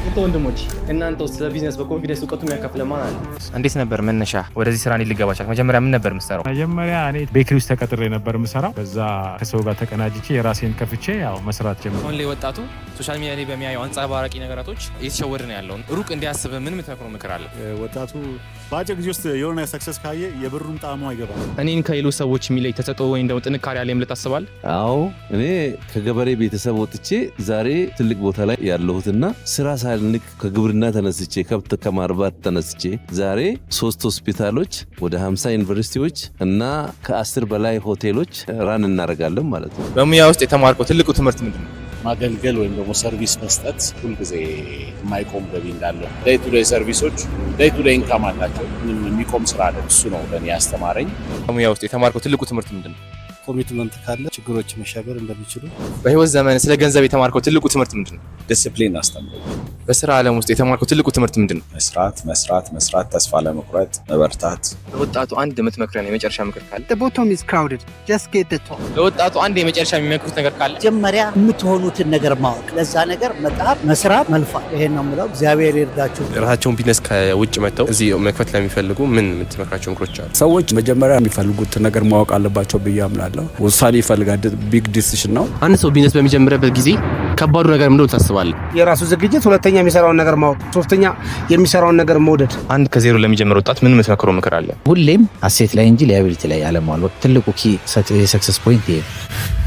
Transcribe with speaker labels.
Speaker 1: እህት ወንድሞች፣ እናንተ ውስጥ ስለ ቢዝነስ በ confidence እውቀቱ የሚያካፍለን ማን አለ?
Speaker 2: እንዴት ነበር መነሻ ወደዚህ ስራ እንዴት ልገባ ቻልክ? መጀመሪያ ምን ነበር የምትሰራው?
Speaker 3: መጀመሪያ እኔ bakery ውስጥ ተቀጥሬ ነበር የምሰራው። በዛ ከሰው ጋር ተቀናጅቼ የራሴን ከፍቼ ያው መስራት ጀመርኩ።
Speaker 2: አሁን ላይ ወጣቱ social media ላይ በሚያየው አንጸባራቂ ነገራቶች እየተሸወደ ነው ያለው። ሩቅ እንዲያስብ ምን የምትመክረው ምክር አለ?
Speaker 4: ወጣቱ በአጭር ጊዜ ውስጥ የሆነ success ካየ የብሩን ጣዕሙ አይገባም።
Speaker 2: እኔን ከሌሎች ሰዎች የሚለይ ተሰጥኦ ወይም ደግሞ ጥንካሬ አለኝ ብለህ ታስባለህ?
Speaker 5: አዎ፣ እኔ ከገበሬ ቤተሰብ ወጥቼ ዛሬ ትልቅ ቦታ ላይ ያለሁትና ስራ ሳልንቅ ከግብርና ተነስቼ፣ ከብት ከማርባት ተነስቼ ዛሬ ሶስት ሆስፒታሎች፣ ወደ 50 ዩኒቨርሲቲዎች እና ከ10 በላይ ሆቴሎች run እናደርጋለን ማለት ነው።
Speaker 2: በሙያ ውስጥ የተማርከው ትልቁ ትምህርት ምንድን ነው?
Speaker 6: ማገልገል ወይም ደግሞ service መስጠት ሁልጊዜ የማይቆም ገቢ እንዳለው፣ day to day service ኦች day to day income አላቸው። ምንም የሚቆም ስራ አለ። እሱ ነው ለእኔ ያስተማረኝ።
Speaker 2: በሙያ ውስጥ የተማርከው ትልቁ ትምህርት ምንድን ነው?
Speaker 7: Commitment ካለ ችግሮች መሻገር እንደሚችሉ።
Speaker 2: በህይወት ዘመን ስለ ገንዘብ የተማርከው ትልቁ ትምህርት ምንድን ነው?
Speaker 6: ዲስፕሊን አስተምሮ።
Speaker 2: በስራ ዓለም ውስጥ የተማርከው ትልቁ ትምህርት ምንድን ነው?
Speaker 6: መስራት፣ መስራት፣ መስራት፣ ተስፋ አለመቁረጥ፣ መበርታት።
Speaker 2: ለወጣቱ አንድ የምትመክረን የመጨረሻ ምክር ካለ?
Speaker 8: The bottom is crowded. Just get the top.
Speaker 2: ለወጣቱ አንድ የመጨረሻ የሚመክሩት ነገር ካለ?
Speaker 9: መጀመሪያ የምትሆኑትን ነገር ማወቅ፣ ለዛ ነገር መጣር፣ መስራት፣ መልፋት። ይሄን ነው የምለው። እግዚአብሔር ይርዳችሁ።
Speaker 10: የራሳቸውን ቢዝነስ ከውጭ መጥተው እዚህ መክፈት ለሚፈልጉ ምን የምትመክራቸው ምክሮች አሉ?
Speaker 11: ሰዎች መጀመሪያ የሚፈልጉትን ነገር ማወቅ አለባቸው ብዬ አምናለሁ። ውሳኔ ይፈልጋል። Big decision ነው።
Speaker 1: አንድ ሰው ቢዝነስ በሚጀምርበት ጊዜ ከባዱ ነገር ምንድነው ታስባለህ?
Speaker 8: የራሱ ዝግጅት፣ ሁለተኛ የሚሰራውን ነገር ማወቅ፣ ሶስተኛ የሚሰራውን ነገር መውደድ።
Speaker 2: አንድ ከዜሮ ለሚጀምር ወጣት ምን የምትመክረው ምክር አለ?
Speaker 9: ሁሌም asset ላይ እንጂ liability ላይ አለመዋል። ትልቁ key የ success point ይሄ ነው።